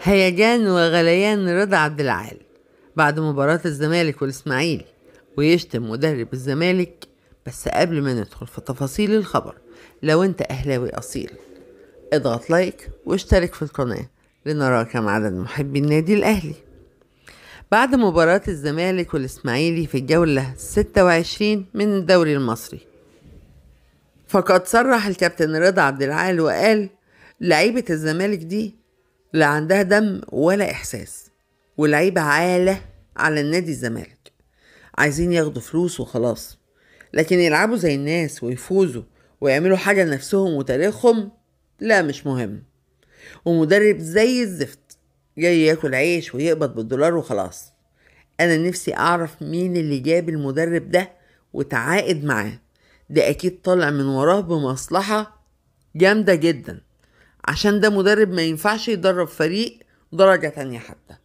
هيجان وغليان رضا عبد العال بعد مباراة الزمالك والإسماعيلي ويشتم مدرب الزمالك. بس قبل ما ندخل في تفاصيل الخبر، لو انت أهلاوي أصيل اضغط لايك واشترك في القناة لنرى كم عدد محبي النادي الأهلي. بعد مباراة الزمالك والإسماعيلي في الجولة 26 من الدوري المصري، فقد صرح الكابتن رضا عبد العال وقال: لعيبة الزمالك دي لا عندها دم ولا إحساس، ولعيبة عالة على النادي الزمالك، عايزين ياخدوا فلوس وخلاص، لكن يلعبوا زي الناس ويفوزوا ويعملوا حاجة لنفسهم وتاريخهم لا مش مهم. ومدرب زي الزفت جاي ياكل عيش ويقبض بالدولار وخلاص. أنا نفسي أعرف مين اللي جاب المدرب ده وتعاقد معاه، ده أكيد طالع من وراه بمصلحة جامدة جدا، عشان ده مدرب ما ينفعش يدرب فريق درجة تانية حتى.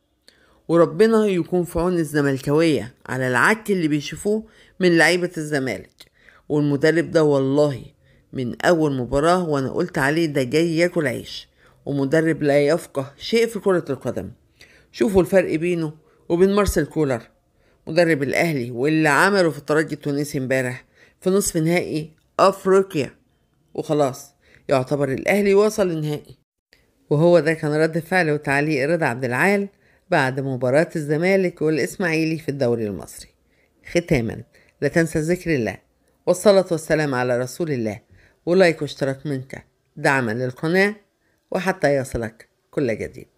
وربنا يكون في عون الزملكاوية على العك اللي بيشوفوه من لعيبة الزمالك. والمدرب ده والله من أول مباراة وأنا قلت عليه ده جاي ياكل عيش، ومدرب لا يفقه شيء في كرة القدم. شوفوا الفرق بينه وبين مارسيل كولر مدرب الأهلي واللي عمله في الترجي التونسي امبارح في نصف نهائي أفريقيا، وخلاص يعتبر الأهلي وصل للنهائي. وهو ده كان رد فعل وتعليق رضا عبد العال بعد مباراة الزمالك والإسماعيلي في الدوري المصري. ختاما لا تنسى ذكر الله والصلاة والسلام على رسول الله، ولايك واشتراك منك دعما للقناة وحتى يصلك كل جديد.